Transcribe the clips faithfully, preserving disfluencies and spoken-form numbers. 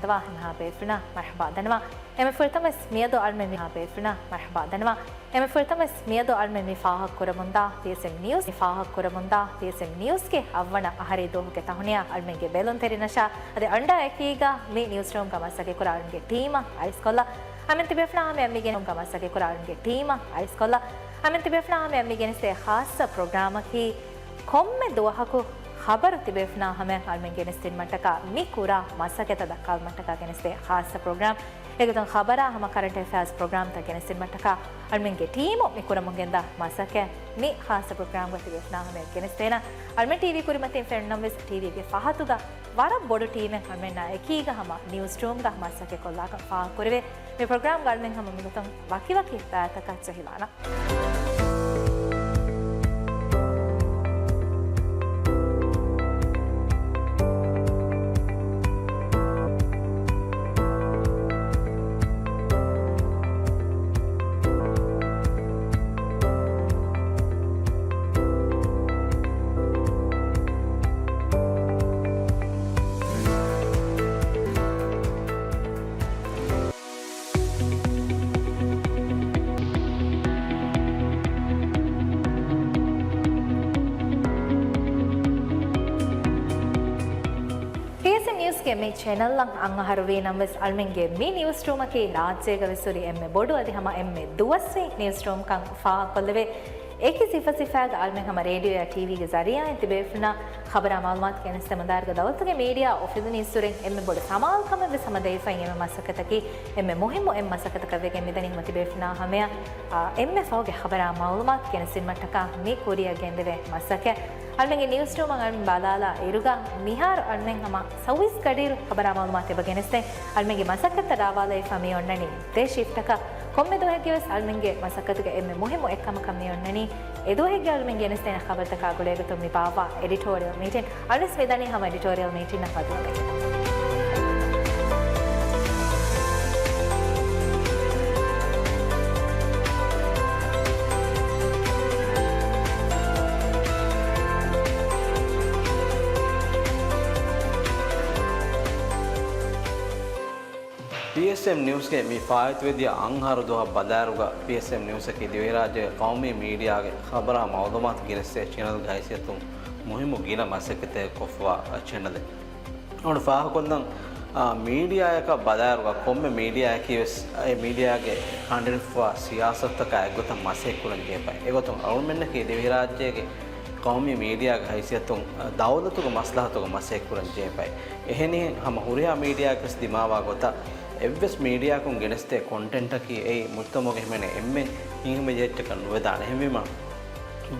ދަވާ ހިންހާ ބޭފުޅުންނަށް މަރްޙަބާ ދަންނަވާ. އެންމެ ފުރަތަމަސް މިއަދު އަޅުމެން މި ހާ ބޭފުޅުންނަށް މަރްޙަބާ ދަންނަވާ. އެންމެ ފުރަތަމަސް މިއަދު އަޅުމެން މި ފާހަގަ ކުރަމުންދާ ޕީއެސްއެމް ނިއުސް، މި ފާހަގަ ކުރަމުންދާ ޕީއެސްއެމް ނިއުސްގެ އަށްވަނަ އަހަރީ ދުވަހުގެ ތަހުނިޔާ އަޅުމެންގެ ބެލުންތެރިންނަށާ އަދި އަންޑާ އެކީގަ މި ނިއުސްރޫމްގަ މަސައްކަތްކުރާ އަޅުމެންގެ ޓީމަށް އައިސްކޮށްލާ. އަޅުމެން ތިބޭފުޅުންނާ ހަމަޔަށް މި ގެނެސް، މަސައްކަތްކުރާ އަޅުމެންގެ ޓީމަށް އައިސްކޮށްލާ. އަޅުމެން ތިބޭފުޅުންނާ ހަމަޔަށް މި ގެނެސްދޭ ޚާއްޞަ ޕްރޮގްރާމަކީ ކޮންމެ ދުވަހަކު ޚަބަރު ތިބޭފުޅުންނާ ހަމަޔަށް އަޅުމެން ގެނެސްދިނުމަށްޓަކާ މި ކުރާ މަސައްކަތަށް ދައްކާލުމަށްޓަކާ ގެނެސްދޭ ޚާއްޞަ ޕްރޮގްރާމް. އެގޮތުން ޚަބަރާ ހަމަ ކަރަންޓް އެފެއާސް ޕްރޮގްރާމްތައް ގެނެސްދިނުމަށްޓަކާ އަޅުމެންގެ ޓީމު މި ކުރަމުން ގެންދާ މަސައްކަތް މި ޚާއްޞަ ޕްރޮގްރާމްގަ ތިބޭފުޅުންނާ ހަމަޔަށް ގެނެސްދޭނަ. އަޅުމެން ޓީވީ ކުރިމަތިން ފެނުނަމަވެސް ޓީވީގެ ފަހަތުގަ ވަރަށް ބޮޑު ޓީމެއް އަޅުމެންނާ އެކީގަ ހަމަ ނިއުސްރޫމްގަ މަސައްކަތް ކޮށްލާކަން ފާހަގަކުރެވޭ. މި ޕްރޮގްރާމްގަ އަޅުމެން ހަމަ މިގޮތުން ވަކިވަކި ބައިތަކަށް ޖެހިލާނަން. ޕީއެސްއެމް ނިއުސްގެ މި ޗެނަލްއަށް އަށް އަހަރު ވީ ނަމަވެސް، އަޅުމެންގެ މި ނިއުސްރޫމަކީ ރާއްޖޭގަ ވެސް ހުރި އެންމެ ބޮޑު އަދި ހަމަ އެންމެ ދުވަސްވީ ނިއުސްރޫމްކަން ފާހަގަކޮށްލެވޭ. އެކި ސިފަ ސިފައިގަ އަޅުމެން ހަމަ ރޭޑިއޯއާ ޓީވީގެ ޒަރީއާއިން ތިބޭފުޅުންނަށް ޚަބަރާ މައުލޫމާތު ގެނެސްދެމުންދާއިރުގަ ދައުލަތުގެ މީޑިއާ އޮފީހުން އިސްވެރިން އެންމެ ބޮޑު ސަމާލުކަމެއް ވެސް ހަމަ ދެވިފައި އެންމެ މަސައްކަތަކީ، އެންމެ މުހިއްމު އެއް މަސައްކަތަކަށް ވެގެން މިދަނީ ހަމަ ތިބޭފުޅުންނާ ހަމަޔަށް، އާ، އެންމެ ފަހުގެ ޚަބަރާ މައުލޫމާތު ގެނެސްދިނުމަށްޓަކާ މި ކުރިއަށް ގެންދެވޭ މަސައްކަތް. އަޅުމެންގެ ނިއުސްރޫމަށް އަޅުމެން ބަލާލާ އިރުގަ މިހާރު އަޅުމެން ހަމަ ސައުވީސް ގަޑިއިރު ޚަބަރާ މައުލޫމާތު އެބަ ގެނެސްދޭން. އަޅުމެންގެ މަސައްކަތަށް ރާވާލައިފަ މި އޮންނަނީ ދެ ޝިފްޓަކަށް. ކޮންމެ ދުވަހެއްގެ ވެސް އަޅުމެންގެ މަސައްކަތުގެ އެންމެ މުހިއްމު އެއްކަމަކަށް މި އޮންނަނީ. އެ ދުވަހެއްގެ އަޅުމެން ގެނެސްދޭނެ ޚަބަރުތަކާ ގުޅޭގޮތުން މި ބާއްވާ އެޑިޓޯރިއަލް މީޓިން. އަޅުވެސް މިދަނީ ހަމަ އެޑިޓޯރިއަލް މީޓިންއަށް ވަދެވުމެއް. ޕީއެސްއެމް ނިއުސްގެ މި ފާއިތުވެދިޔަ އަށް އަހަރު ދުވަހަށް ބަލާއިރުގަ، ޕީއެސްއެމް ނިއުސަކީ ދިވެހިރާއްޖޭގެ ޤައުމީ މީޑިއާގެ ޚަބަރާ މައުލޫމާތު ގެނެސްދޭ ޗެނަލްގެ ހައިސިއްޔަތުން މުހިއްމު ގިނަ މަސައްކަތެއް ކޮށްފަވާ ޗެނަލެއް. އަޅުން ފާހަގަކޮށްލަން، އާ، މީޑިއާއަކަށް ބަލާއިރުގަ ކޮންމެ މީޑިއާއަކީ ވެސް އެ މީޑިއާގެ ކަނޑެނިފަވާ ސިޔާސަތުތަކާ އެއްގޮތަށް މަސައްކަތްކުރަން ޖެހޭ ބައެއް. އެގޮތުން އަޅުމެންނަކީ ދިވެހިރާއްޖޭގެ ޤައުމީ މީޑިއާގެ ހައިސިއްޔަތުން، އަ، ދައުލަތުގެ މަސްލަހަތުގެ މަސައްކަތްކުރަން ޖެހޭ ބައެއް. އެހެނިހެން ހަމަ ހުރިހާ މީޑިއާއަކަސް ދިމާވާ ގޮތަށް އެއްވެސް މީޑިއާއަކުން ގެނެސްދޭ ކޮންޓެންޓަކީ އެއީ މުޖްތަމަޢުގެ ހިމެނޭ އެންމެން ހިތްހަމަޖެހިއްޖެކަން ނުވެދާނެ. އެހެންވީމަ،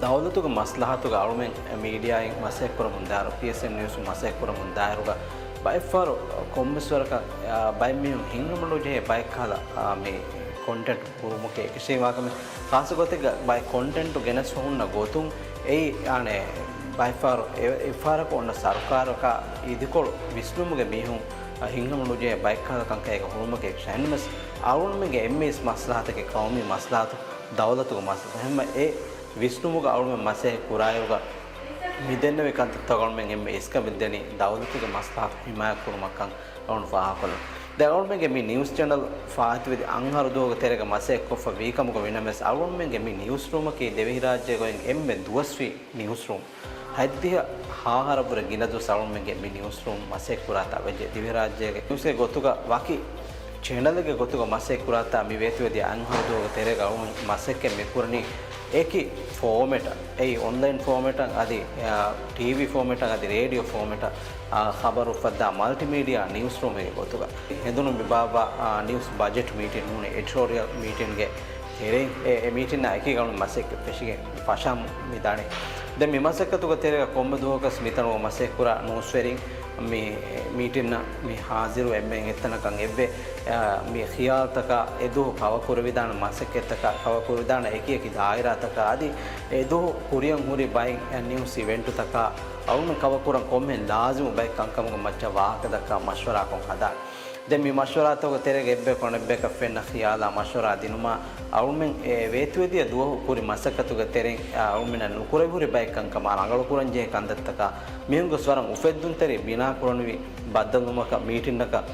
ދައުލަތުގެ މަސްލަހަތުގަ އަޅުމެން މީޑިއާއިން މަސައްކަތްކުރަމުންދާއިރު، ޕީއެސްއެމް ނިއުސް މަސައްކަތްކުރަމުންދާއިރުގަ ބައެއްފަހަރު ކޮންމެސް ވަރަކަށް، އާ، ބައެއް މީހުން ހިތްހަމަނުޖެހޭ ބައެއްކަހަލަ، އާ، މި ކޮންޓެންޓް ހުރުމުގެ އެކަށީގެންވާކަމެއް. ޚާއްޞަ ގޮތެއްގަ ބައެއް ކޮންޓެންޓު ގެނެސްފަ ހުންނަ ގޮތުން އެއީ، އާނެ، ބައެއްފަހަރު އެ، އެއްފަހަރަކު އޮންނަ ސަރުކާރަކާ އިދިކޮޅު ވިސްނުމުގެ މީހުން ހިތްހަމަނުޖެހޭ ބައެއްކަހަލަ ކަންކަން އެކަށް ހުރުމުގެ އެކަށީގެން އަޅުގަނޑުމެންގެ އެންމެ އިސް މަސްލަހަތަކީ ޤައުމީ މަސްލަހަތު، ދައުލަތުގެ މަސްލަހަތު. އެހެންވެ އެ ވިސްނުމުގަ އަޅުގަނޑު މަސައްކަތް ކުރާއިރުގަ މި ދެންނެވި ކަންތައްތަކަށް އަޅުގަނޑުމެން އެންމެ އިސްކަން މި ދެނީ ދައުލަތުގެ މަސްލަހަތު ހިމާޔަތް ކުރުމަށްކަން އަޅުގަނޑު ފާހަގަކޮށްލަން. ދެން އަޅުގަނޑުމެންގެ މި ނިއުސް ޗެނަލް ފާއިތުވެދި އަށް އަހަރު ދުވަހުގެ ތެރޭގަ މަސައްކަތްކޮށްފަ ވީ ކަމުގަ ވީނަމަވެސް، އަޅުގަނޑުމެންގެ މި ނިއުސްރޫމަކީ ދިވެހިރާއްޖޭގަ އޮތް އެންމެ ދުވަސްވީ ނިއުސްރޫމް. ހަތްދިހަ ހައަހަރަށްވުރެ ގިނަ ދުވަސް އަޅުގަނޑުމެންގެ މި ނިއުސްރޫމް މަސައްކަތް ކުރާތާ ވެއްޖެ. ދިވެހިރާއްޖޭގެ ނިއުސްގެ ގޮތުގަ ވަކި ޗެނަލެއްގެ ގޮތުގަ މަސައްކަތް ކުރާތާ މި ވޭތުވެދިޔަ އަށް އަހަރު ދުވަހުގެ ތެރޭގަ އަޅުގަނޑު މަސައްކަތް މި ކުރަނީ އެކި ފޯމެޓަށް، އެއީ އޮންލައިން ފޯމެޓަށް އަދި، އާ، ޓީވީ ފޯމެޓަށް އަދި ރޭޑިއޯ ފޯމެޓަށް، އާ، ޚަބަރު އުފައްދާ މަލްޓިމީޑިއާ ނިއުސްރޫމެއްގެ ގޮތުގަ. ހެނދުނު މި ބާއްވާ، އާ، ނިއުސް ބަޖެޓް މީޓިން ނޫނީ އެޑިޓޯރިއަލް މީޓިންގެ ތެރެއިން އެ، އެ މީޓިންއާ އެކީގަ އަޅުގަނޑު މަސައްކަތް ފެށިގެން ފަށަން މި ދާނީ. ދެން މި މަސައްކަތުގެ ތެރޭގަ ކޮންމެ ދުވަހަކަސް މިތަނުގަ މަސައްކަތް ކުރާ ނޫސްވެރިން މި މީޓިންއަށް މި ހާޒިރު އެންމެން އެއްތަނަކަށް އެއްވެ، އަ، މި ޚިޔާލުތަކާ އެދުވަހު ކަވަރ ކުރެވިދާނެ މަސައްކަތްތަކާ، ކަވަރ ކުރެވިދާނެ އެކި އެކި ދާއިރާތަކާ އަދި އެދުވަހު ކުރިއަށް ހުރި ބައެއް ނިއުސް އިވެންޓުތަކާ އަޅުގަނޑު ކަވަރ ކުރަން ކޮންމެހެން ލާޒިމު ބައެއް ކަންކަމުގެ މައްޗަށް ވާހަކަ ދައްކާ މަޝްވަރާކޮށް ހަދާނެ. ދެން މި މަޝްވަރާތަކުގެ ތެރޭގަ އެއްބަޔަކު އަނެއްބަޔަކަށް ފެންނަ ޚިޔާލާ މަޝްވަރާ ދިނުމާ އަޅުމެން އެ ވޭތުވެދިޔަ ދުވަހު ކުރި މަސައްކަތުގެ ތެރެއިން، އަ، އަޅުމެންނަށް ނުކުރެވިހުރި ބައެއް ކަންކަމާ ރަނގަޅުކުރަންޖެހޭ ކަންތައްތަކާ މީހުންގެ ވަރަށް އުފެއްދުންތެރި ބިނާކުރަނިވި ބައްދަލުވުމަކަށް މީޓިންއަކަށް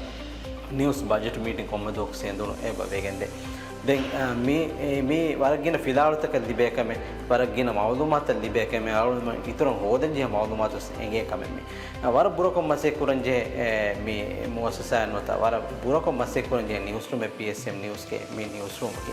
ނިއުސް ބަޖެޓް މީޓިން ކޮންމެ ދުވަހަކު ސެނދުނު އެބަ ވެގެންދޭ. ދެން، އަ، މި، އެ، މި ވަރަށް ގިނަ ފިލާވަޅުތަކެއް ލިބޭ ކަމެއް، ވަރަށް ގިނަ މައުލޫމާތެއް ލިބޭ ކަމެއް، އަޅުގަނޑުމެން އިތުރަށް ހޯދަން ޖެހޭ މައުލޫމާތު ވެސް އެނގޭ ކަމެއް މި. އަ، ވަރަށް ބުރަކޮށް މަސައްކަތް ކުރަން ޖެހޭ، އެ، މި މުއައްސަސާއެއް ނުވަތަ ވަރަށް ބުރަކޮށް މަސައްކަތް ކުރަން ޖެހޭ ނިއުސްރޫމެއް ޕީއެސްއެމް ނިއުސްގެ މި ނިއުސްރޫމަކީ.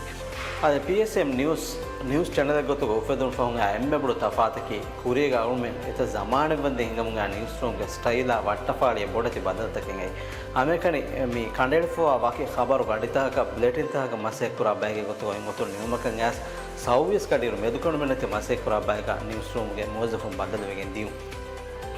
އަދި ޕީއެސްއެމް ނިއުސް، ނިއުސް ޗެނަލެއް ގޮތުގަ އުފެދުނު ފަހުން އާ އެންމެ ބޮޑު ތަފާތަކީ ކުރީގަ އަޅުމެން އެތައް ޒަމާނެއް ވަންދެން ހިނގަމުން އާ ނިއުސްރޫމްގެ ސްޓައިލާ ވައްޓަފާޅިއަށް ބޮޑެތި ބަދަލުތަކެއް އައި. އަނެއްކަނި މި ކަނޑައެޅިފައިވާ ވަކި ޚަބަރު ގަޑިތަކަކަށް ބުލެޓިންތަކަކަށް މަސައްކަތް ކުރާ ބައެއްގެ ގޮތުގަ އޮތް އޮތުން ނިމުމަކަށް އައިސް ސައުވީސް ގަޑިއިރު މެދުކަނޑުމެންނެތި މަސައްކަތް ކުރާ ބައެއްގަ ނިއުސްރޫމްގެ މުވައްޒަފުން ބަދަލުވެގެން ދިޔުން.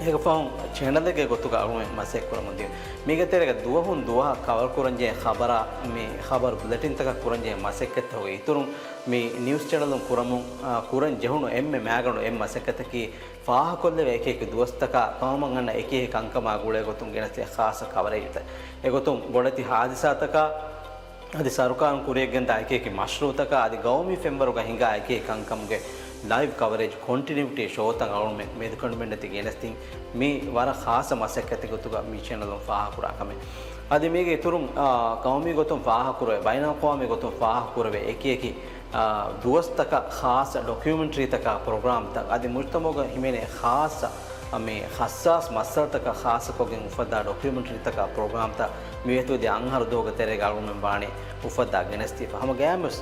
އޭގެ ފަހުން ޗެނަލެއްގެ ގޮތުގަ އަޅުމެން މަސައްކަތް ކުރަމުން ދިޔުން. މީގެ ތެރޭގަ ދުވަހުން ދުވަހަށް ކަވަރ ކުރަންޖެހޭ ޚަބަރާ، މި ޚަބަރު ބުލެޓިންތަކަށް ކުރަންޖެހޭ މަސައްކަތްތަކުގެ އިތުރުން، މި ނިއުސް ޗެނަލުން ކުރަމުން، އާ، ކުރަން ޖެހުނު އެންމެ މައިގަނޑު އެއް މަސައްކަތަކީ، ފާހަގަކޮށްލެވޭ އެކި އެކި ދުވަސްތަކާ ޤައުމަށް އަންނަ އެކި އެކި ކަންކަމާ ގުޅޭ ގޮތުން ގެނެސްދޭ ޚާއްޞަ ކަވަރޭޖްތައް. އެގޮތުން ބޮޑެތި ހާދިސާތަކާ، އަދި ސަރުކާރުން ކުރިއަށްގެންދާ އެކި އެކި މަޝްރޫއުތަކާ، އަދި ގައުމީ ފެންވަރުގަ ހިނގާ އެކި އެކި ކަންކަމުގެ ލައިވް ކަވަރޭޖް، ކޮންޓިނިއުޓީ ޝޯތައް އަޅުމެން މެދުކަނޑުމެންނެތި ގެނެސްދިން. މީ ވަރަށް ޚާއްޞަ މަސައްކަތެއް ގޮތުގަ މި ޗެނަލުން ފާހަގަކުރާ ކަމެއް. އަދި މީގެ އިތުރުން، އާ، ޤައުމީ ގޮތުން ފާހަގަކުރެވޭ، ބައިނަލްއަޤްވާމީ ގޮތުން ފާހަގަކުރެވޭ އެކި އެކި، އާ، ދުވަސްތަކަށް ޚާއްޞަ ޑޮކިއުމެންޓްރީތަކާ ޕްރޮގްރާމްތައް، އަދި މުޖްތަމަޢުގަ ހިމެނޭ ޚާއްޞަ، އަ، މި ހައްސާސް މައްސަލަތަކަށް ޚާއްޞަކޮށްގެން އުފައްދާ ޑޮކިއުމެންޓްރީތަކާ ޕްރޮގްރާމްތައް މި އޮތީ އަންހަރު ދުވަހުގެ ތެރޭގަ އަޅުމެން ވާނީ އުފައްދާ ގެނެސްދީފަ. ހަމަ ގައިމުވެސް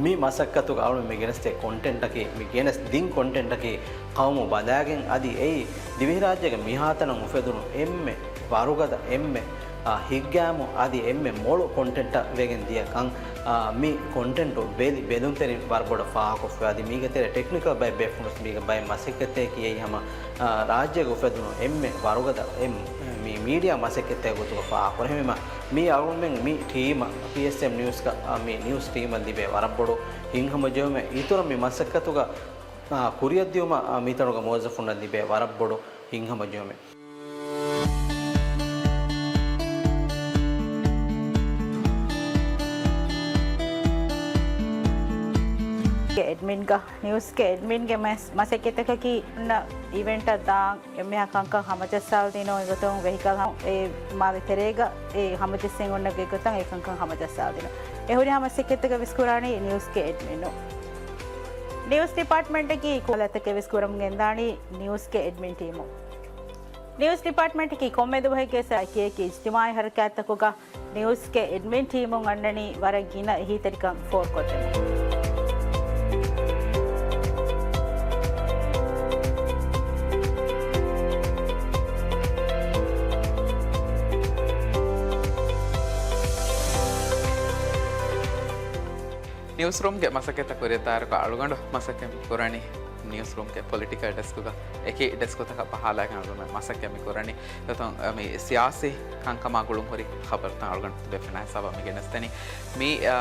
މި މަސައްކަތުގަ އަޅުމެން މި ގެނެސްދޭ ކޮންޓެންޓަކީ، މި ގެނެސް ދިން ކޮންޓެންޓަކީ ޤައުމު ބަލާގެން، އަދި އެއީ ދިވެހިރާއްޖޭގެ މިހާތަނަށް އުފެދުނު އެންމެ ވަރުގަދަ، އެންމެ، އާ، ހިތްގައިމު، އަދި އެންމެ މޮޅު ކޮންޓެންޓަށް ވެގެން ދިޔަ ކަން، އާ، މި ކޮންޓެންޓު ބެލި ބެލުންތެރިން ވަރަށް ބޮޑަށް ފާހަގަކޮށްފަ. އަދި މީގެ ތެރޭ ޓެކްނިކަލް ބައެއް ބޭފުޅުން މީގެ ބައެއް މަސައްކަތްތަކަކީ އެއީ ހަމަ، އާ، ރާއްޖޭގަ އުފެދުނު އެންމެ ވަރުގަދަ އެ، މި މީޑިއާ މަސައްކަތްތަކެއް ގޮތުގަ ފާހަގަކުރޭ. ހަމަ މީ އަޅުމެން މި ޓީމަށް، ޕީއެސްއެމް ނިއުސްގަ، އާ، މި ނިއުސް ޓީމަށް ލިބޭ ވަރަށް ބޮޑު ހިތްހަމަޖެހުމެއް. އިތުރަށް މި މަސައްކަތުގަ، އާ، ކުރިއަށްދިއުމަށް، އާ، މިތަނުގެ މުވައްޒަފުންނަށް ލިބޭ ވަރަށް ބޮޑު ހިތްހަމަޖެހުމެއް. އެޑްމިންގަ، ނިއުސްގެ އެޑްމިންގެ މަސް-، މަސައްކަތްތަކަކީ އޮންނަ އިވެންޓަށް ދާން އެންމެހާ ކަންކަން ހަމަޖައްސާލަދިނުން، އެގޮތުން ވެހިކަލް ހަ-، އެ މާލެ ތެރޭގަ އެ ހަމަޖެއްސެން އޮންނަ ގޮތްގޮތަށް އެ ކަންކަން ހަމަޖައްސާލަދިނުން. އެ ހުރިހާ މަސައްކަތްތަކެއް ވެސް ކުރާނީ ނިއުސްގެ އެޑްމިނުން. ނިއުސް ޑިޕާޓްމަންޓަކީ ކުލަތަކެއް ވެސް ކުރަމުން ގެންދާނީ ނިއުސްގެ އެޑްމިން ޓީމުން. ނިއުސް ޑިޕާޓްމަންޓަކީ ކޮންމެ ދުވަހެއްގެ ސަ-، އެކި އެކި އިޖްތިމާޢީ ހަރަކާތްތަކުގަ ނިއުސްގެ އެޑްމިން ޓީމުން އަންނަނީ ވަރަށް ގިނަ އެހީތެރިކަން ފޯރުކޮށްދެމުން. ނިއުސްރޫމްގެ މަސައްކަތްތައް ކުރިއަށްދާއިރުގަ އަޅުގަނޑު މަސައްކަތް ކުރަނީ ނިއުސްރޫމްގެ ޕޮލިޓިކަލް ޑެސްކުގަ އެކި ޑެސްކުތަކަށް ބަހާލާގެން އަޅުގަނޑު މަސައްކަތް މި ކުރަނީ. އެގޮތުން، އަ، މި ސިޔާސީ ކަންކަމާ ގުޅުން ހުރި ޚަބަރުތައް އަޅުގަނޑު ތިބޭފުޅުންނާ ހިސާބަށް މި ގެނެސްދެނީ. މި، އަ،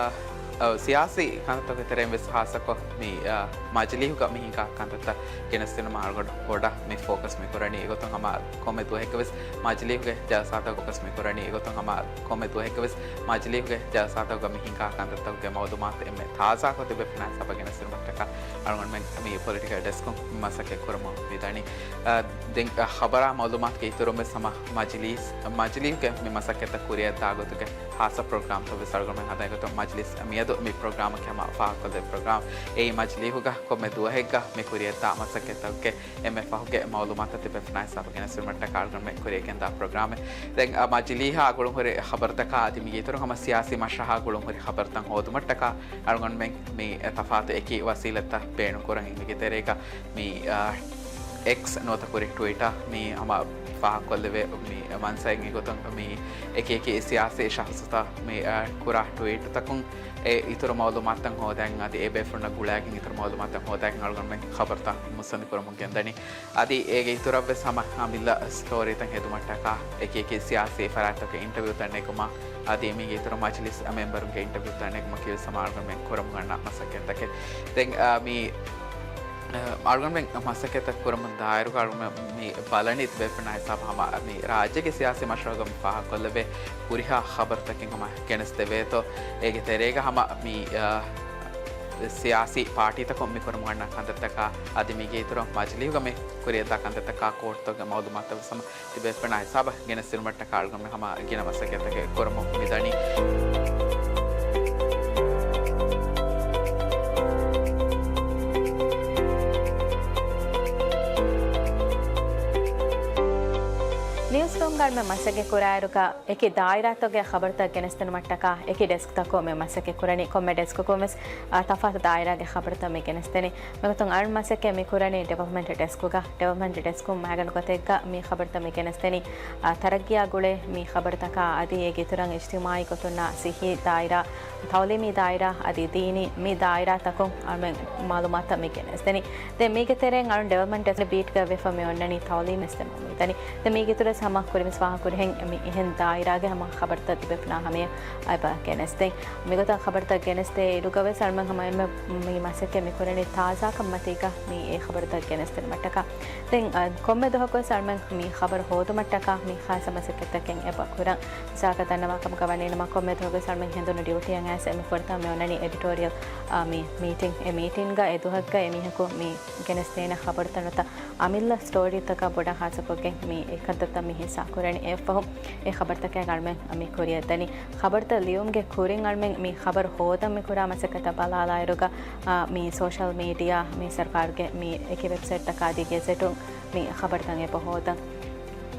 އަ، ސިޔާސީ ކަންތައްތަކުގެ ތެރެއިން ވެސް ހާއްސަކޮށް މި، އަ، މަޖިލީހުގަ މި ހިނގާ ކަންތައްތައް ގެނެސްދިނުމަށް އަޅުގަނޑު ބޮޑަށް މި ފޯކަސް މި ކުރަނީ. އެގޮތުން ހަމަ ކޮންމެ ދުވަހެއްގަ ވެސް މަޖިލީހުގެ ޖަލްސާތައް ފޯކަސް މި ކުރަނީ. އެގޮތުން ހަމަ ކޮންމެ ދުވަހެއްގަ ވެސް މަޖިލީހުގެ ޖަލްސާތަކުގަ މި ހިނގާ ކަންތައްތަކުގެ މައުލޫމާތު އެންމެ ތާޒާކޮށް ތިބޭފުޅުންނާ ހިސާބަށް ގެނެސްދިނުމަށްޓަކާ އަޅުގަނޑުމެން މި ޕޮލިޓިކަލް ޑެސްކުން މަސައްކަތް ކުރަމުން މިދަނީ. އަ، ދެން، އަ، ޚަބަރާ މައުލޫމާތުގެ އިތުރުން ވެސް ހަމަ މަޖިލީސް، މަޖިލީހުގެ މި މަސައްކަތްތައް ކުރިއަށްދާ ގޮތުގެ ހާއްސަ ޕްރޮގްރާމްތައް ވެސް އަޅުގަނޑުމެން ހަދާ. އެގޮތުން މަޖިލީސް މިއަދު މި ޕްރޮގްރާމަކީ ހަމަ ފާހަގަކޮށްލެވޭ ޕްރޮގްރާމް. އެއީ މަޖިލީހުގަ ކޮންމެ ދުވަހެއްގަ މި ކުރިއަށްދާ މަސައްކަތްތަކުގެ އެންމެ ފަހުގެ މައުލޫމާތު ތިބޭފުޅުންނާ ހިސާބަށް ގެނެސްދިނުމަށްޓަކާ އަޅުގަނޑުމެން ކުރިއަށްގެންދާ ޕްރޮގްރާމެއް. ދެން، އަ، މަޖިލީހާ ގުޅުން ހުރި ޚަބަރުތަކާ އަދި މީގެ އިތުރުން ހަމަ ސިޔާސީ މަޝްރަހާ ގުޅުން ހުރި ޚަބަރުތައް ހޯދުމަށްޓަކާ އަޅުގަނޑުމެން މި ތަފާތު އެކި ވަސީލަތްތައް ބޭނުންކުރަން. އެމީގެ ތެރޭގަ މި، އަ، އެކްސް ނުވަތަ ކުރީ ޓްވިޓަރ މި ހަމަ ފާހަގަކޮށްލެވޭ މި މަންސައެއް. އެގޮތުން މި އެކި އެކި ސިޔާސީ ޝަޚްޞުތައް މި، އަ، ކުރާ ޓްވީޓުތަކުން އެ އިތުރު މައުލޫމާތުތައް ހޯދަން އަދި އެ ބޭފުޅުންނަށް ގުޅާގެން އިތުރު މައުލޫމާތުތައް ހޯދައިގެން އަޅުގަނޑުމެން ޚަބަރުތައް މުއްސަނދި ކުރަމުން ގެންދަނީ. އަދި އޭގެ އިތުރަށްވެސް ހަމަ އަމިއްލަ ސްޓޯރީތައް ހެދުމަށްޓަކާ އެކި އެކި ސިޔާސީ ފަރާތްތަކުގެ އިންޓަވިއުތައް ނެގުމަށް އަދި މީގެ އިތުރު މަޖިލިސް މެމްބަރުންގެ އިންޓަވިއުތައް ނެގުމަކީވެސް ހަމަ އަޅުގަނޑުމެން ކުރަމުން އަންނަ މަސައްކަތްތަކެއް. ދެން، އާ، މި، އާ، އަޅުގަނޑުމެން މަސައްކަތްތައް ކުރަމުން ދާއިރު އަޅުގަނޑުމެން މި ބަލަނީ ތިބޭފުޅުންނާ ހިސާބަށް ހަމަ މި ރާއްޖޭގެ ސިޔާސީ މަޝްރަހުގަ މި ފާހަގަކޮށްލެވޭ ހުރިހާ ޚަބަރުތަކެއް ހަމަ ގެނެސްދެވޭތޯ. އޭގެ ތެރޭގަ ހަމަ މި، އާ، ސިޔާސީ ޕާޓީތަކުން މި ކުރަމުން އަންނަ ކަންތައްތަކާ އަދި މީގެ އިތުރަށް މަޖިލީހުގަ މި ކުރިއަށްދާ ކަންތައްތަކާ ކޯޓްތަކުގެ މައުލޫމާތުތައް ވެސް ހަމަ ތިބޭފުޅުންނާ ހިސާބަށް ގެނެސްދިނުމަށްޓަކާ އަޅުގަނޑުމެން ހަމަ ގިނަ މަސައްކަތްތަކެއް ކުރަމުން މިދަނީ. ނިއުސްރޫމްގަ މި މަސައްކަތް ކުރާއިރުގަ އެކި ދާއިރާތަކުގެ ޚަބަރުތައް ގެނެސްދިނުމަށްޓަކާ އެކި ޑެސްކްތަކުން މި މަސައްކަތް ކުރަނީ. ކޮންމެ ޑެސްކަކުން ވެސް، އާ، ތަފާތު ދާއިރާގެ ޚަބަރުތައް މި ގެނެސްދެނީ. މިގޮތުން އަޅުން މަސައްކަތް މި ކުރަނީ ޑިވެލޮޕްމަންޓް ޑެސްކުގަ. ޑިވެލޮޕްމަންޓް ޑެސްކުން މައިގަނޑު ގޮތެއްގަ މި ޚަބަރުތައް މި ގެނެސްދެނީ. އާ، ތަރައްގީއާ ގުޅޭ މި ޚަބަރުތަކާ އަދި އޭގެ އިތުރަށް އިޖްތިމާޢީ ގޮތުންނާ ސިއްހީ ދާއިރާ، ތަޢުލީމީ ދާއިރާ އަދި ދީނީ މި ދާއިރާތަކުން އަޅުމެން މައުލޫމާތުތައް މި ގެނެސްދެނީ. ދެން މީގެ ތެރެއިން އަޅުން ޑިވެލޮޕްމަންޓް ޑެސްކް ބީޓްގަ ވެފަ މި އޮންނަނީ ތަޢުލީމް ވެސް ދެމުން މިދަނީ. ދެން މީގެ އިތުރަށް ހަމަ ކުރިންވެސް ފާހަގަކުރިހެން މި އެހެން ދާއިރާގެ ހަމަ ޚަބަރުތައް ތިބޭފުޅުންނާ ހަމަޔަށް އެބަ ގެނެސްދޭ. މިގޮތަށް ޚަބަރުތައް ގެނެސްދޭ އިރުގަ ވެސް އަޅުމެން ހަމަ އެންމެ މި މަސައްކަތް މި ކުރަނީ ތާޒާކަންމަތީގަ މި އެ ޚަބަރުތައް ގެނެސްދިނުމަށްޓަކާ. ދެން، އަ، ކޮންމެ ދުވަހަކު ވެސް އަޅުމެން މި ޚަބަރު ހޯދުމަށްޓަކާ މި ޚާއްސަ މަސައްކަތްތަކެއް އެބަ ކުރަން. މިސާލަކަށް ދަންނަވާ ކަމުގަ ވަނީނަމަ ކޮންމެ ދުވަހަކު ވެސް އަޅުމެން ހެނދުނު ޑިއުޓީއަށް އައިސް އެންމެ ފުރަތަމަ މި އޮންނަނީ އެޑިޓޯރިއަލް، އާ، މި މީޓިން. އެ މީޓިންގަ އެ ދުވަހަކުގަ އެމީހަކު މި ގެނެސްދޭނެ ޚަބަރުތައް ނުވަތަ އަމިއްލަ ސްޓޯރީތަކާ ބޮޑަށް ހާއްސަކޮށްގެން މި އެކަންތައްތައް މި ހިއްސާ ކުރަނީ. އެއަށްފަހު އެ ޚަބަރުތަކާއި އަޅުމެން މި ކުރިއަށް ދަނީ. ޚަބަރުތައް ލިޔުމުގެ ކުރިން އަޅުމެން މި ޚަބަރު ހޯދަން މި ކުރާ މަސައްކަތަށް ބަލާލާއިރުގަ، އާ، މި ސޯޝަލް މީޑިއާ، މި ސަރުކާރުގެ މި އެކި ވެބްސައިޓްތަކާ އަދި ގެޒެޓުން މި ޚަބަރުތައް އެބަ ހޯދަން.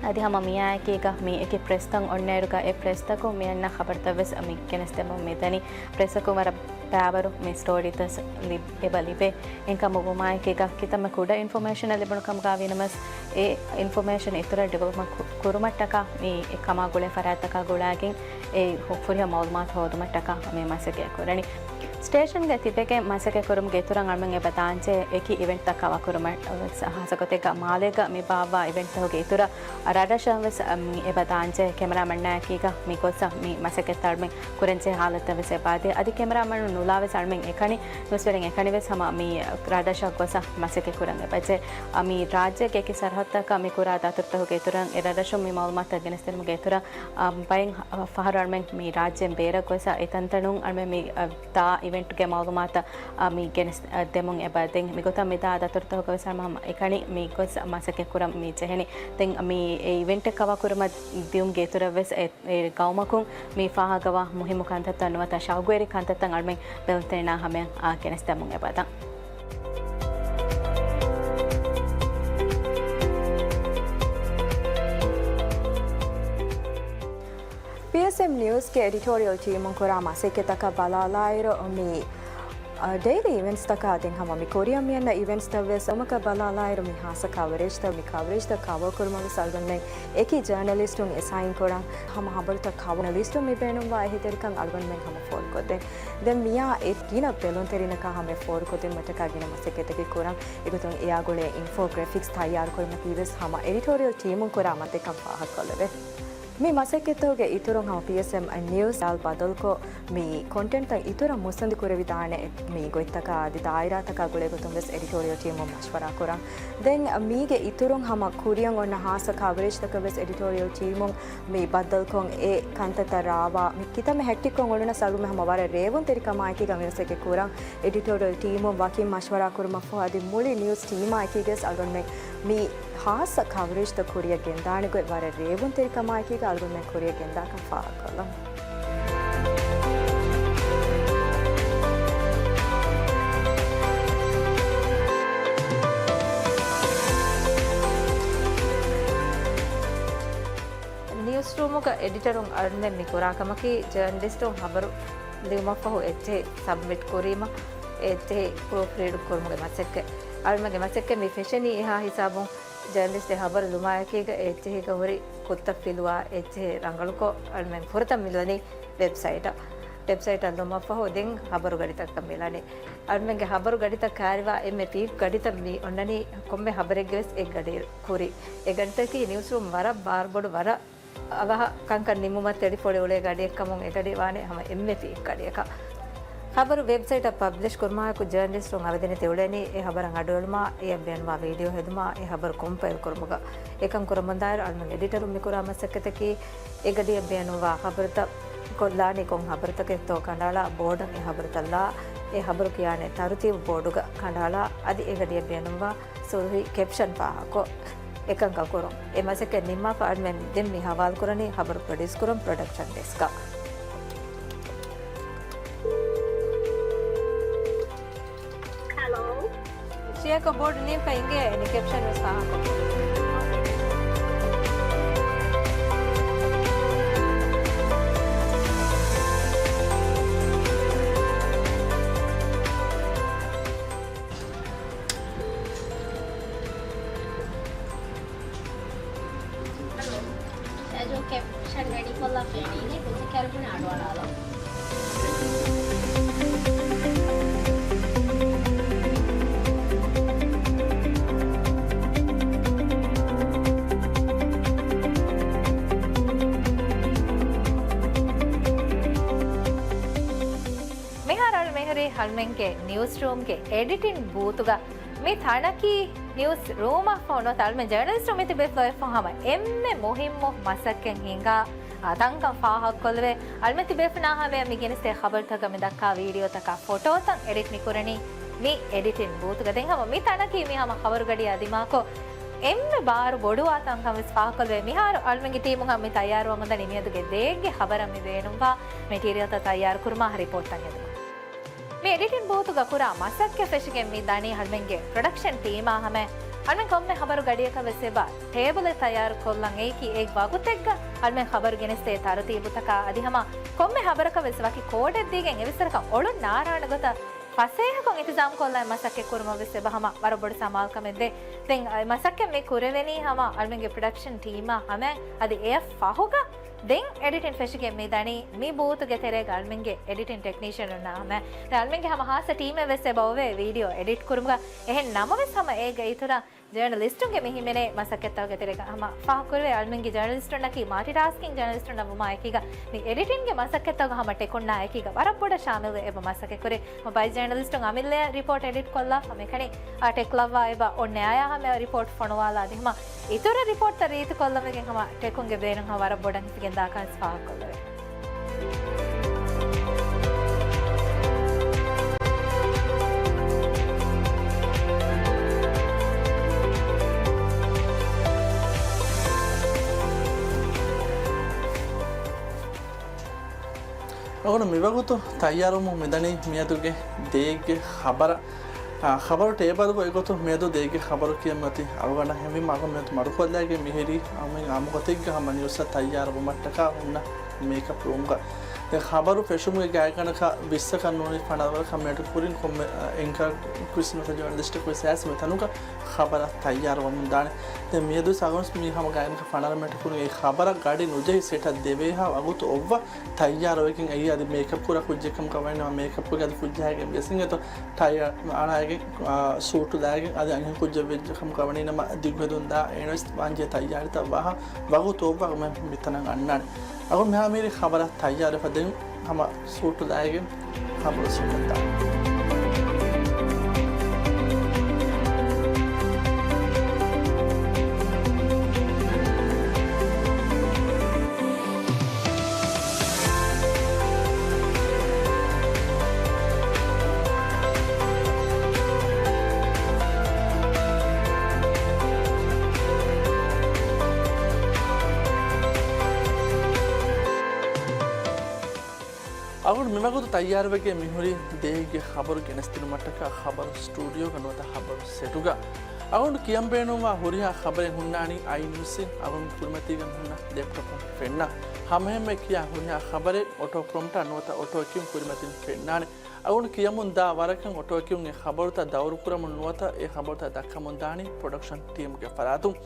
އަދި ހަމަ މިއާއެކީގަ މި އެކި ޕްރެސްތައް އޮންނައިރުގަ އެ ޕްރެސްތަކުން މި އަންނަ ޚަބަރުތައް ވެސް މި ގެނެސްދެމުން މިދަނީ. ޕްރެސަކުން ވަރަށް ބައިވަރު މި ސްޓޯރީތައް ލިބ-، އެބަ ލިބޭ. އެހެންކަމުގަ ވުމާއެކީގަ ކިތަންމެ ކުޑަ އިންފޮމޭޝަނެއް ލިބުނު ކަމުގަ ވީނަމަސް، އެ އިންފޮމޭޝަން އިތުރަށް ޑިވެލޮޕް ކު-، ކުރުމަށްޓަކާ މި ކަމާ ގުޅޭ ފަރާތްތަކާ ގުޅާގެން އެ ހު-، ފުރިހަމަ މައުލޫމާތު ހޯދުމަށްޓަކާ މި މަސައްކަތް ކުރަނީ. ސްޓޭޝަންގަ ތިބެގެން މަސައްކަތް ކުރުމުގެ އިތުރަށް އަޅުމެން އެބަ ދާންޖެހޭ އެކި އިވެންޓްތައް ކަވާ ކުރުމަށް ވެސް ހާއްސަ ގޮތެއްގަ މާލޭގަ މި ބާއްވާ އިވެންޓްތަކުގެ އިތުރަށް ރަށްރަށަށް ވެސް، އަ، މި އެބަ ދާންޖެހޭ ކެމެރާމެންނާއެކީގަ މި ގޮސް މި މަސައްކަތް އަޅުމެން ކުރަންޖެހޭ ހާލަތްތައް ވެސް އެބަ ދޭ. އަދި ކެމެރާމެން ނުލާ ވެސް އަޅުމެން އެކަނި ނިއުސްވެރިން އެކަނި ވެސް ހަމަ މި ރަށްރަށަށް ގޮސް މަސައްކަތް ކުރަން އެބަޖެހޭ. އަ، މި ރާއްޖޭގެ އެކި ސަރަހައްދަކަށް މި ކުރާ ދަތުރުތަކުގެ އިތުރަށް އެ ރަށްރަށުން މި މައުލޫމާތުތައް ގެނެސްދިނުމުގެ އިތުރަށް، އަ، ބައެއް ފަހަރު އަޅުމެން މި ރާއްޖޭން ބޭރަށް ގޮސް އެ ތަންތަނުން އަޅުމެން މި، އަ، ދާ އިވެންޓްގެ މައުލޫމާތު، އަ، މި ގެނެސް، އަ، ދެމުން އެބަ ދެން މިގޮތަށް މި ދާ ދަތުރުތަކުގަ ވެސް ހަމަ އެކަނި މި ގޮސް މަސައްކަތް ކުރަން މި ޖެހެނީ. ދެން މި އެ އިވެންޓެއް ކަވާ ކުރުމަށް ދިޔުމުގެ އިތުރަށް ވެސް އެ، އެ ގައުމަކުން މި ފާހަގަވާ މުހިއްމު ކަންތައްތައް ނުވަތަ ޝައުގުވެރި ކަންތައްތައް އަޅުމެން ބެލުންތެރިންނާ ހަމަޔަށް އާ ގެނެސްދެމުން އެބަދަން. ޕީއެސްއެމް ނިއުސްގެ އެޑިޓޯރިއަލް ޓީމުން ކުރާ މަސައްކަތްތަކަށް ބަލާލާއިރު، މި، އަ، ޑެއިލީ އިވެންޓްސްތަކާ ދެން ހަމަ މި ކުރިއަށް މިއަންނަ އިވެންޓްސްތައް ވެސް އަޅުމަކަށް ބަލާލާއިރު، މި ހާއްސަ ކަވަރޭޖްތައް، މި ކަވަރޭޖްތައް ކަވަރ ކުރުމަށް ވެސް އަޅުގަނޑުމެން އެކި ޖާނަލިސްޓުން އެސައިން ކުރަން، ހަމަ ހަބަރުތައް ކަވަރ ނަލިސްޓުން މި ބޭނުންވާ އެހީތެރިކަން އަޅުގަނޑުމެން ހަމަ ފޯރުކޮށްދޭން. ދެން މިއާ އެ ގިނަ ބެލުންތެރިންނަކާ ހަމަ ފޯރުކޮށްދިނުމަށްޓަކާ ގިނަ މަސައްކަތްތަކެއް ކުރަން. އެގޮތުން އެއާ ގުޅޭ އިންފޯގްރެފިކްސް ތައްޔާރުކުރުމަކީ ވެސް ހަމަ އެޑިޓޯރިއަލް ޓީމުން ކުރާ މަސައްކަތްކަން ފާހަގަކޮށްލެވޭ. މި މަސައްކަތްތަކުގެ އިތުރުން ހަމަ ޕީއެސްއެމް ނިއުސް އަލް ބަދަލްކޮށް، މި ކޮންޓެންޓްތައް އިތުރަށް މުއްސަނދި ކުރެވިދާނެ މި ގޮތްތަކާ އަދި ދާއިރާތަކާ ގުޅޭ ގޮތުން ވެސް އެޑިޓޯރިއަލް ޓީމުން މަޝްވަރާ ކުރަން. ދެން މީގެ އިތުރުން ހަމަ ކުރިއަށް އޮންނަ ހާއްސަ ކަވަރޭޖްތަކަށް ވެސް އެޑިޓޯރިއަލް ޓީމުން މި ބައްދަލުކޮށް، އެ ކަންތައްތައް ރާވާ، މި ކިތަންމެ ހެކްޓިކްކޮށް އުޅުނަސް އަޅުގަނޑުމެން ހަމަ ވަރަށް ރޭވުންތެރިކަމާއެކީގަ މި މަސައްކަތް ކުރަން. އެޑިޓޯރިއަލް ޓީމުން ވަކިން މަޝްވަރާ ކުރުމަށްފަހު އަދި މުޅި ނިއުސް ޓީމާއެކީގަވެސް އަޅުގަނޑުމެން މި ހާއްސަ ކަވަރޭޖްތައް ކުރިއަށް ގެންދާނެ ގޮތް ވަރަށް ރޭވުންތެރިކަމާއެކީގަ އަޅުގަނޑުމެން ކުރިއަށް ގެންދާކަން ފާހަގަކޮށްލަން. ނިއުސްރޫމުގަ އެޑިޓަރުން އަޅުގަނޑުމެން މި ކުރާ ކަމަކީ، ޖާނަލިސްޓުން ހަބަރު ލިޔުމަށްފަހު އެއްޗެހި ސަބްމިޓް ކުރީމަ، އެއްޗެހި ޕްރޫފް ރީޑް ކުރުމުގެ މަސައްކަތް. އަޅުގަނޑުގެ މަސައްކަތް މި ފެށެނީ އެހާ ހިސާބުން ޖާނަލިސްޓެއް ހަބަރު ލުމާއެކީގަ އެއްޗެހީގަ ހުރި ކުށްތައް ފިލުވާ އެއްޗެހި ރަނގަޅުކޮށް އަޅުމެން ފުރަތަމަ މިލަނީ ވެބްސައިޓަށް. ވެބްސައިޓަށް ލުމަށްފަހު ދެން ހަބަރު ގަޑިތަކަށް މިލަނީ. އަޅުމެންގެ ހަބަރު ގަޑިތައް ކާރިވާ އެންމެ ޕީކް ގަޑިތައް މި އޮންނަނީ ކޮންމެ ހަބަރެއްގެ ވެސް އެއް ގަޑި ކުރި. އެ ގަޑިތަކީ ނިއުސްރޫމް ވަރަށް ބާރުބޮޑު ވަރަށް އަވަހަށް ކަންކަން ނިމުމަށް ތެޅިފޮޅި އުޅޭ ގަޑިއެއްކަމުން އެ ގަޑި ވާނެ ހަމަ އެންމެ ޕީކް ގަޑިއަކަށް. ޚަބަރު ވެބްސައިޓަށް ޕަބްލިޝް ކުރުމާއެކު ޖާނަލިސްޓުން އަވަދިނެތި އުޅެނީ އެ ހަބަރަށް އަޑުއެޅުމާ، އެއަށް ބޭނުންވާ ވީޑިއޯ ހެދުމާ، އެ ހަބަރު ކޮމްޕައިލް ކުރުމުގަ. އެކަން ކުރަމުންދާއިރު އަޅުމެން އެޑިޓަރުން މިކުރާ މަސައްކަތަކީ، އެ ގަޑިއަށް ބޭނުންވާ ޚަބަރުތައް ކޮށްލާނީ ކޮން ޚަބަރުތަކެއްތޯ ކަނޑައަޅާ، ބޯޑަށް އެ ޚަބަރުތައް ލާ، އެ ޚަބަރު ކިޔާނެ ތަރުތީބު ބޯޑުގަ ކަނޑައަޅާ، އަދި އެގަޑިއަށް ބޭނުންވާ ސުރުޚީ ކެޕްޝަން ފާހަގަކޮށް، އެކަންކަން ކުރުން. އެ މަސައްކަތް ނިންމާފަ އަޅުމެން ދެން މި ހަވާލުކުރަނީ ޚަބަރު ޕްރޮޑިއުސް ކުރަން ޕްރޮޑަކްޝަން ޑެސްކަށް. ހެލޯ. ޝިޔަކަށް ބޯޑު ނިމިފަ އިނގޭ، އެ ކެޕްޝަން ވެސް ފާހަގަކޮށް. ހެލޯ. އެޖޯ ކެޕްޝަން ރެޑީކޮށްލާފަ އެނީނެ ކުއްޖެއް ކައިރި ބުނެ އަޑުއަޅާލަ. މިހާރު އަޅުމެން ހުރީ އަޅުމެންގެ ނިއުސް ރޫމްގެ އެޑިޓިން ބޫތުގަ. މި ތަނަކީ ނިއުސް ރޫމަށްފަހު ނުވަތަ އަޅުމެން ޖަރނަލިސްޓުން މިތިބޭފުޅުން އެއްފަހު ހަމަ އެންމެ މުހިއްމު މަސައްކަތް ހިނގާ، އާ، ތަންކަން ފާހަގަކޮށްލެވޭ. އަޅުމެން ތިބޭފުޅުންނާ ހަމަޔަށް މި ގެނެސްދޭ ޚަބަރުތަކަށް މި ދައްކާ ވީޑިއޯތަކާ ފޮޓޯތައް އެޑިޓް މި ކުރަނީ މި އެޑިޓިން ބޫތުގަ. ދެން ހަމަ މި ތަނަކީ މި ހަމަ ޚަބަރުގަޑިއާ ދިމާކޮށް، އެންމެ ބާރު ބޮޑުވާ ތަންކަން ވެސް ފާހަގަކޮށްލެވޭ. މިހާރު އަޅުމެންގެ ޓީމުން ހަމަ މި ތައްޔާރުވަމުންދަނީ މިއަދުގެ ދޭއްގެ ޚަބަރަށް މި ބޭނުންވާ މެޓީރިއަލްތައް ތައްޔާރުކުރުމާ ރިޕޯޓްތައް ހެދުމަށް. މި އެޑިޓިން ބޫތުގަ ކުރާ މަސައްކަތް ފެށިގެން މި ދަނީ އަޅުމެންގެ ޕްރޮޑަކްޝަން ޓީމާ ހަމަ. އަޅުމެން ކޮންމެ ޚަބަރު ގަޑިއަކަށް ވެސް އެބަ ޓޭބަލެއް ތައްޔާރު ކޮށްލަން އެއީކީ އެ ވަގުތެއްގަ އަޅުމެން ޚަބަރު ގެނެސްދޭ ތަރުތީބުތަކާ އަދި ހަމަ ކޮންމެ ޚަބަރަކަށް ވެސް ވަކި ކޯޑެއް ދީގެން އެވެސް ވަރަކަށް އޮޅުން ނާރާނެ ގޮތަށް ފަސޭހަކޮށް އިންތިޒާމް ކޮށްލަން މަސައްކަތް ކުރުމަށް ވެސް އެބަ ހަމަ ވަރަށް ބޮޑު ސަމާލުކަމެއް ދޭ. ދެން އަ، މަސައްކަތް މި ކުރެވެނީ ހަމަ އަޅުމެންގެ ޕްރޮޑަކްޝަން ޓީމާ ހަމަ. އަދި އެއަށް ފަހުގަ ދެން އެޑިޓިން ފެށިގެން މި ދަނީ މި ބޫތުގެ ތެރޭގަ އަޅުމެންގެ އެޑިޓިން ޓެކްނީޝިއަނުންނާ ހަމަ. ދެން އަޅުމެންގެ ހަމަ ހާއްސަ ޓީމެއް ވެސް އެބަ އޮވޭ ވީޑިއޯ އެޑިޓް ކުރުމުގަ. އެހެން ނަމަވެސް ހަމަ އޭގެ އިތުރަށް ޖަރނަލިސްޓުންގެ މި ހިމެނޭ މަސައްކަތްތަކުގެ ތެރޭގަ ހަމަ ފާހަގަކުރެވޭ. އަޅުމެންގެ ޖަރނަލިސްޓުންނަކީ މަލްޓިޓާސްކިން ޖަރނަލިސްޓުންނަށް ވުމާ އެކީގަ މި އެޑިޓިންގެ މަސައްކަތްތަކުގަ ހަމަ ޓެކުންނާ އެކީގަ ވަރަށް ބޮޑަށް ޝާމިލްވެ އެބަ މަސައްކަތް ކުރޭ. މި ވައިސް ޖަރނަލިސްޓުން އަމިއްލައަށް ރިޕޯޓް އެޑިޓް ކޮށްލާފަ މިކަނި އާ، ޓެކް ލައްވާ އެބަ އޮންނަ އާޔާ ހަމަ ރިޕޯޓް ފޮނުވާލާ އަދި ހަމަ އިތުރަށް ރިޕޯޓްތައް ރީތިކޮށްލަމެގެން ހަމަ ޓެކުންގެ ބޭނުން ހަމަ ވަރަށް ބޮޑަށް ހިފިގެން ދާކަން ވެސް ފާހަގަކޮށްލެވޭ. އަޅުގަނޑު މިވަގުތު ތައްޔާރުވަމުން މިދަނީ މިއަދުގެ ދޭއްގެ ޚަބަރަށް. އާ، ޚަބަރު ޓޭބަލް އެގޮތުން މިއަދު ދޭއްގެ ޚަބަރު ކިޔަން އޮތީ އަޅުގަނޑަށް. އެހެންވީމަ އަޅުގަނޑު މިއަދު މަޑުކޮށްލައިގެން މިހިރީ އަޅުގަނޑު އާއްމު ގޮތެއްގަ ހަމަ ނިއުސްތައް ތައްޔާރުވުމަށްޓަކާ ހުންނަ މޭކަޕް ރޫމްގަ. ދެން ޚަބަރު ފެށުމުގެ ގާތްގަނޑަކަށް ވިއްސަކަށް ނޫނީ ފަނަރަ ވަރަކަށް މިނެޓު ކުރިން ކޮންމެ، އާ، އެންކަރ ކުރިސް ނުވަތަ ޖާނަލިސްޓަކު ވެސް އައިސް މި ތަނުގަ ޚަބަރަށް ތައްޔާރުވަމުން ދާނެ. ދެން މިއަދު ސަގުންސް މީ ހަމަ ގާތްގަނޑަކަށް ފަނަރަ މިނެޓު ކުރިން އެ ޚަބަރަށް ގަޑި ނުޖެހި ސެޓަށް ދެވޭހާ ވަގުތު އޮއްވަ ތައްޔާރުވެގެން އެއީ އަދި މޭކަޕް ކުރާ ކުއްޖެއް ކަމުގަ ވަނީ ނަމަ މޭކަޕްގެ އަދި ކުއްޖާގެ ވެސް އިނގޭތޯ ޓައި އަޅާގެން، އާ، ސޫޓު ލާގެން އަދި އަންހެން ކުއްޖެއް ވެއްޖެ ކަމުގަ ވަނީ ނަމަ ދިގުހެދުން ދާ އޭނަ ވެސް ވާންޖެހޭ ތައްޔާރިތައް ވާހަ ވަގުތު އޮއްވާ މިތަނަށް އަންނާނެ. އަޅުގަނޑު މިހާރު މިހިރީ ޚަބަރަށް ތައްޔާރުވެފަ ދެން ހަމަ ސޫޓު ލާގެން ޚަބަރު ސެޓަށް ދާނެ. އަޅުގަނޑު މިވަގުތު ތައްޔާރުވެގެން މިހުރީ ދޭއްގެ ޚަބަރު ގެނެސްދިނުމަށްޓަކާ ޚަބަރު ސްޓޫޑިއޯގަ ނުވަތަ ޚަބަރު ސެޓުގަ. އަޅުގަނޑު ކިޔަން ބޭނުންވާ ހުރިހާ ޚަބަރެއް ހުންނާނީ އައި ނިއުސްއިން އަޅުގަނޑު ކުރިމަތީގަ ހުންނަ ލެޕްޓޮޕުން ފެންނަ. ހަމައެހެންމެ ކިޔާ ހުރިހާ ޚަބަރެއް އޮޓޯ ޕްރޮމްޕްޓާ ނުވަތަ އޮޓޯ ކިއުން ކުރިމަތިން ފެންނާނެ. އަޅުގަނޑު ކިޔަމުން ދާ ވަރަކަށް އޮޓޯ ކިއުން އެ ޚަބަރުތައް ދައުރުކުރަމުން ނުވަތަ އެ ޚަބަރުތައް ދައްކަމުން ދާނީ ޕްރޮޑަކްޝަން ޓީމުގެ ފަރާތުން.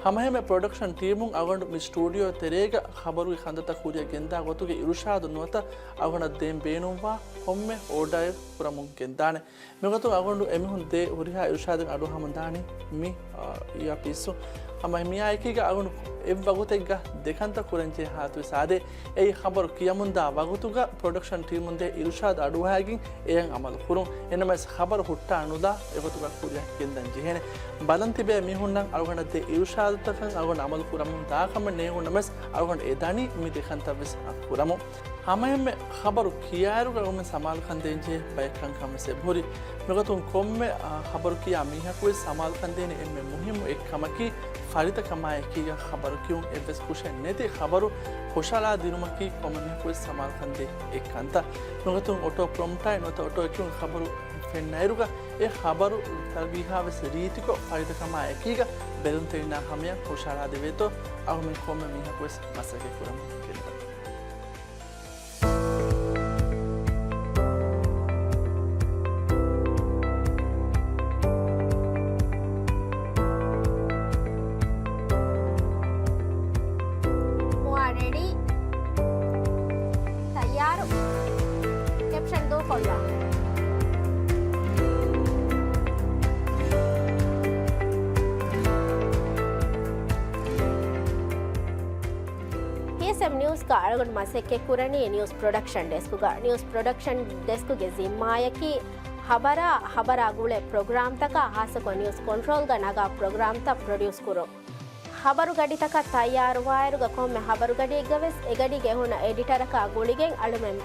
ހަމައެހެންމެ ޕްރޮޑަކްޝަން ޓީމުން އަޅުގަނޑު މި ސްޓޫޑިއޯ ތެރޭގަ ޚަބަރުގެ ކަންތައްތައް ކުރިއަށް ގެންދާ ގޮތުގެ އިރުޝާދު ނުވަތަ އަޅުގަނޑަށް ދޭން ބޭނުންވާ ކޮންމެ އޯޑަރެއް ކުރަމުން ގެންދާނެ. މިގޮތުން އަޅުގަނޑު އެމީހުން ދޭ ހުރިހާ އިރުޝާދެއް އަޑުއަހަމުން ދާނީ މި، އާ، އިއާޕީސު. ހަމަ މިއާއެކީގަ އަޅުގަނޑު އެއްވަގުތެއްގަ ދެކަންތައް ކުރަންޖެހޭ ހާލަތުވެސް އާދޭ. އެއީ ޚަބަރު ކިޔަމުންދާ ވަގުތުގަ ޕްރޮޑަކްޝަން ޓީމުންދޭ އިރުޝާދު އަޑުއަހައިގެން އެއަށް އަމަލު ކުރުން. އެނަމަވެސް ޚަބަރު ހުއްޓާ ނުލާ އެގޮތުގަ ކުރިއަށް ގެންދަން ޖެހޭނެ. ބަލަން ތިބޭ މީހުންނަށް އަޅުގަނޑަށް ދޭ އިރުޝާދުތަކަށް އަޅުގަނޑު އަމަލު ކުރަމުން ދާ ކަމެއް ނޭނގުނަމަވެސް އަޅުގަނޑު އެ ދަނީ މި ދެކަންތައްވެސް ކުރަމުން. ހަމައެންމެ ޚަބަރު ކިޔާއިރުގަ އަޅުގަނޑުމެން ސަމާލުކަން ދޭންޖެހޭ ބައެއް ކަންކަމެއް ވެސް އެބަހުރި. މިގޮތުން ކޮންމެ، އާ، ޚަބަރު ކިޔާ މީހަކުވެސް ސަމާލުކަން ދޭނެ އެންމެ މުހިއްމު އެއްކަމަކީ، ފަރިތަކަމާއެކީގަ ޚަބަރު ކިޔުން. އެއްވެސް ކުށެއް ނެތި ޚަބަރު ހުށަހަޅާ ދިނުމަކީ ކޮންމެ މީހަކުވެސް ސަމާލުކަން ދޭ އެއްކަންތައް. މިގޮތުން އޮޓޯ ޕްރޮމްޕްޓާއި ނުވަތަ އޮޓޯ ކިޔުން ޚަބަރު ފެންނައިރުގަ އެ ޚަބަރު ތަރުވީހާވެސް ރީތިކޮށް ފަރިތަކަމާއެކީގަ ބެލުންތެރިންނާ ހަމަޔަށް ހުށަހަޅާދެވޭތޯ އަޅުމެން ކޮންމެ މީހަކުވެސް މަސައްކަތް ކުރަމުން ގެންދަން. މުއާ ރެޑީ. ތައްޔާރު. ކެޕްޝަން ދޫކޮށްލާ. ޕީއެސްއެމް ނިއުސްގަ އަޅުގަނޑު މަސައްކަތް ކުރަނީ ނިއުސް ޕްރޮޑަކްޝަން ޑެސްކުގަ. ނިއުސް ޕްރޮޑަކްޝަން ޑެސްކުގެ ޒިންމާއަކީ ޚަބަރާ، ޚަބަރާ ގުޅޭ ޕްރޮގްރާމްތަކާ، ޚާއްޞަކޮށް ނިއުސް ކޮންޓްރޯލްގަ ނަގާ ޕްރޮގްރާމްތައް ޕްރޮޑިއުސް ކުރުން. ޚަބަރުގަޑިތަކަށް ތައްޔާރުވާއިރުގަ ކޮންމެ ޚަބަރުގަޑިއެއްގަވެސް އެގަޑީގަ އެހުނަ އެޑިޓަރަކާ ގުޅިގެން އަޅުމެން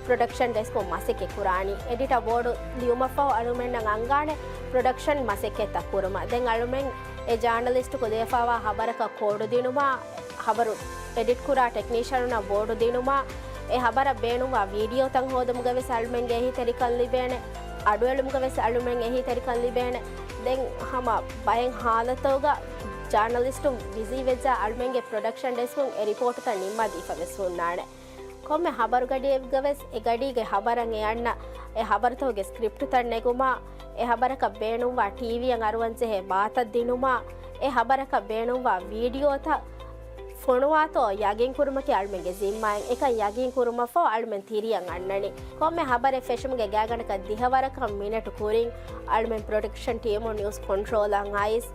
ޕްރޮޑަކްޝަން ޑެސްކުން މަސައްކަތް ކުރާނީ. އެޑިޓަ ބޯޑު ލިޔުމަށްފަހު އަޅުމެންނަށް އަންގާނެ ޕްރޮޑަކްޝަން މަސައްކަތްތައް ކުރުމަށް. ދެން އަޅުމެން އެ ޖާނަލިސްޓުކު ލިޔެފައިވާ ޚަބަރަކަށް ކޯޑު ދިނުމާ، ޚަބަރު އެޑިޓް ކުރާ ޓެކްނީޝަނުންނަށް ބޯޑު ދިނުމާ، އެ ޚަބަރަށް ބޭނުންވާ ވީޑިއޯތައް ހޯދުމުގަވެސް އަޅުމެންގެ އެހީތެރިކަން ލިބޭނެ. އަޑުއެޅުމުގަވެސް އަޅުމެން އެހީތެރިކަން ލިބޭނެ. ދެން ހަމަ ބައެއް ހާލަތުގަ ޖާނަލިސްޓުން ބިޒީ ވެއްޖާ އަޅުމެންގެ ޕްރޮޑަކްޝަން ޑެސްކުން އެ ރިޕޯޓުތައް ނިންމާދީފަ ވެސް ހުންނާނެ. ކޮންމެ ޚަބަރުގަޑިއެއްގަވެސް އެ ގަޑީގެ ޚަބަރަށް އެ އަންނަ އެ ޚަބަރުތަކުގެ ސްކްރިޕްޓުތައް ނެގުމާ، އެ ޚަބަރަކަށް ބޭނުންވާ ޓީވީއަށް އަރުވަންޖެހޭ ބާތައް ދިނުމާ، އެ ޚަބަރަކަށް ބޭނުންވާ ވީޑިއޯތައް ފޮނުވާތޯ ޔަގީންކުރުމަކީ އަޅުމެންގެ ޒިންމާއެއް. އެކަން ޔަގީންކުރުމަށްފަހު އަޅުމެން ތިރިއަށް އަންނަނީ. ކޮންމެ ޚަބަރެއް ފެށުމުގެ ގާތްގަނޑަކަށް ދިހަވަރަކަށް މިނެޓު ކުރިން އަޅުމެން ޕްރޮޑަކްޝަން ޓީމުން ނިއުސް ކޮންޓްރޯލަށް އައިސް،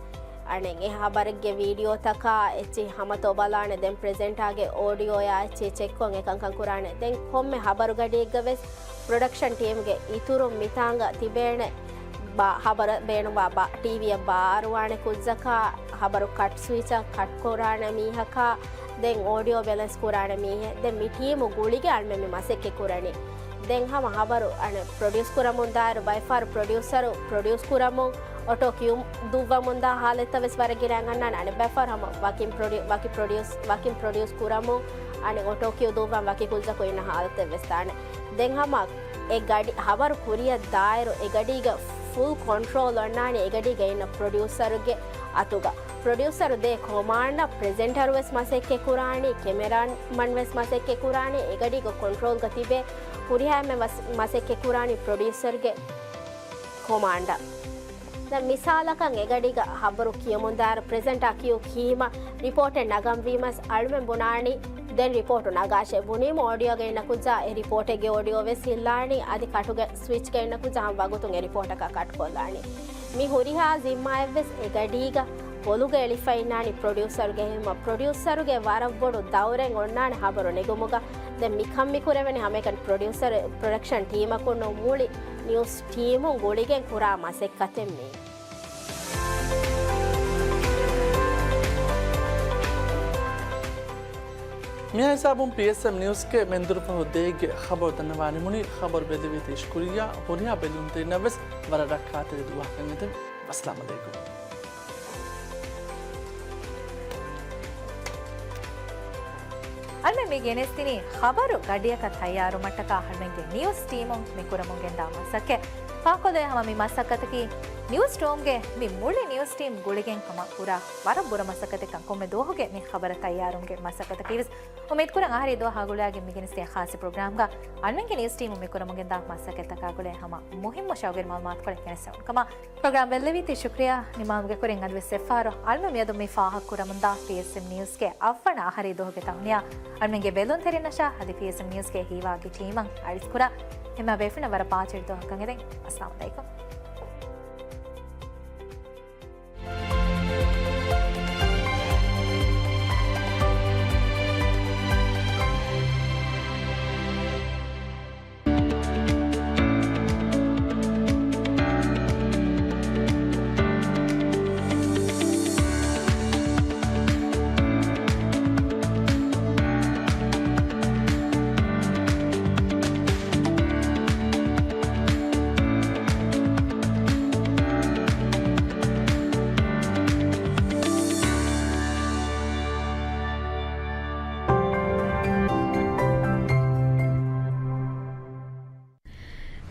އަނެއް އެ ޚަބަރެއްގެ ވީޑިއޯތަކާ އެއްޗިހި ހަމަތޯ ބަލާނެ، ދެން ޕްރެޒެންޓާގެ އޯޑިއޯޔާ އެއްޗިހި ޗެކްކޮށް އެކަންކަން ކުރާނެ. ދެން ކޮންމެ ޚަބަރުގަޑިއެއްގަވެސް ޕްރޮޑަކްޝަން ޓީމްގެ އިތުރުން މިތާނގަ ތިބޭނެ ބާ-، ޚަބަރަށް ބޭނުންވާ ބާ-، ޓީވީއަށް ބާރުވާނެ ކުއްޖަކާ، ޚަބަރު ކަޓް ސްވިޗަށް ކަޓް ކުރާނެ މީހަކާ، ދެން އޯޑިއޯ ބެލެންސް ކުރާނެ މީހެއް. ދެން މި ޓީމު ގުޅިގެން އަޅުމެން މި މަސައްކަތް ކުރަނީ. ދެން ހަމަ ޚަބަރު އަނެއް ޕްރޮޑިއުސް ކުރަމުން ދާއިރު ބައެއްފަހަރު ޕްރޮޑިއުސަރު ޕްރޮޑިއުސް ކުރަމުން އޮޓޯ ކިއު ދުއްވަމުންދާ ހާލަތްތައް ވެސް ވަރަށް ގިނައިން އަންނާނެ. އަނެއް ބައެއްފަހަރު ހަމަ ވަކިން ޕްރޮޑިއު-، ވަކި ޕްރޮޑިއުސް، ވަކިން ޕްރޮޑިއުސް ކުރަމުން އަނެއް އޮޓޯ ކިއު ދުއްވަން ވަކި ކުއްޖަކު އިންނަ ހާލަތެއް ވެސް ދާނެ. ދެން ހަމަ އެ ގަޑި ޚަބަރު ކުރިއަށް ދާއިރު އެ ގަޑީގަ ފުލް ކޮންޓްރޯލް އޮންނާނީ އެ ގަޑީގަ އިންނަ ޕްރޮޑިއުސަރުގެ އަތުގަ. ޕްރޮޑިއުސަރު ދޭ ކޮމާންޑަށް ޕްރެޒެންޓަރު ވެސް މަސައްކަތް ކުރާނީ، ކެމެރާމަން ވެސް މަސައްކަތް ކުރާނީ، އެ ގަޑީގަ ކޮންޓްރޯލްގަ ތިބޭ ހުރިހާ އެންމެ ވަސް-، މަސައްކަތް ކުރާނީ ޕްރޮޑިއުސަރުގެ ކޮމާންޑަށް. ދެން މިސާލަކަށް އެގަޑީގަ ޚަބަރު ކިޔަމުންދާއިރު ޕްރެޒެންޓާ ކިޔޫ ކީމަ ރިޕޯޓެއް ނަގަންވީމަސް އަޅުމެން ބުނާނީ ދެން ރިޕޯޓު ނަގާށޭ. ބުނީމަ އޯޑިއޯގަ އިންނަ ކުއްޖާ އެ ރިޕޯޓެއްގެ އޯޑިއޯ ވެސް ހިއްލާނީ. އަދި ކަޓުގެ ސްވިޗްގަ އިންނަ ކުއްޖާ ހަމަ ވަގުތުން އެ ރިޕޯޓަކާ ކަޓްކޮށްލާނީ. މި ހުރިހާ ޒިންމާއެއްވެސް އެ ގަޑީގަ ބޮލުގަ އެޅިފައި އިންނާނީ ޕްރޮޑިއުސަރުގެ ހިމަ. ޕްރޮޑިއުސަރުގެ ވަރަށް ބޮޑު ދައުރެއް އޮންނާނެ ޚަބަރު ނެގުމުގަ. ދެން މިކަން މި ކުރެވެނީ ހަމައެކަނި ޕްރޮޑިއުސަރު، ޕްރޮޑަކްޝަން ޓީމަކުން ނޫން، މުޅި ނިއުސް ޓީމުން ގުޅިގެން ކުރާ މަސައްކަތެއް މީ. މިހާ ހިސާބުން ޕީއެސްއެމް ނިއުސްގެ މެންދުރުފަހު ދޭއްގެ ޚަބަރު ދަންނަވާ ނިމުނީ. ޚަބަރު ބެއްލެވީތީ ޝުކުރިއްޔާ. ހުރިހާ ބެލުންތެރިންނަށްވެސް ވަރަށް ރައްކާތެރި ދުވަހަކަށް އެދެން. ވައްސަލާމް ޢަލައިކުމް. އަޅުމެން މި ގެނެސްދިނީ ޚަބަރު ގަޑިއަކަށް ތައްޔާރުވުމަށްޓަކާ އަޅުމެންގެ ނިއުސް ޓީމުން މި ކުރަމުން ގެންދާ މަސައްކަތް. ފާކޮށްލެވޭ ހަމަ މި މަސައްކަތަކީ ނިއުސް ރޫމްގެ މި މުޅި ނިއުސް ޓީމް ގުޅިގެން ހަމަ ކުރާ ވަރަށް ބުރަ މަސައްކަތެއް ކަން. ކޮންމެ ދުވަހުގެ މި ޚަބަރަށް ތައްޔާރުވުމުގެ މަސައްކަތަކީ ވެސް އުއްމީދު ކުރަން އަހަރީ ދުވަހާ ގުޅާގެން މި ގެނެސްދިޔަ ޚާއްޞަ ޕްރޮގްރާމްގަ އަޅުމެންގެ ނިއުސް ޓީމުން މި ކުރަމުން ގެންދާ މަސައްކަތްތަކާ ގުޅޭ ހަމަ މުހިއްމު ޝައުގުވެރި މަޢުލޫމާތުކޮޅެއް ގެނެސްދެވުނު ކަމަށް. ޕްރޮގްރާމް ބެއްލެވީތީ ޝުކްރިޔާ. ނިމާލުމުގެ ކުރިން އަދިވެސް އެއްފަހަރު އަޅުމެން މިއަދު މި ފާހަގަކުރަމުންދާ ޕީއެސްއެމް ނިއުސްގެ އަށްވަނަ އަހަރީ ދުވަހުގެ ތަހުނިޔާ އަޅުމެންގެ ބެލުންތެރިންނަށާ އަދި ޕީއެސްއެމް ނިއުސްގެ ހީވާގި ޓީމަށް އަރިސްކުރާ. އެންމެ ބޭފުޅުންނަށް ވަރަށް ބާއްޖަވެރި ދުވަހަކަށް އެދެން. އައްސަލާމު ޢަލައިކުމް.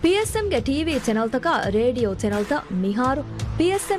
ޕީއެސްއެމްގެ ޓީވީ ޗެނަލްތަކާ ރޭޑިއޯ ޗެނަލްތައް މިހާރު ޕީއެސްއެމް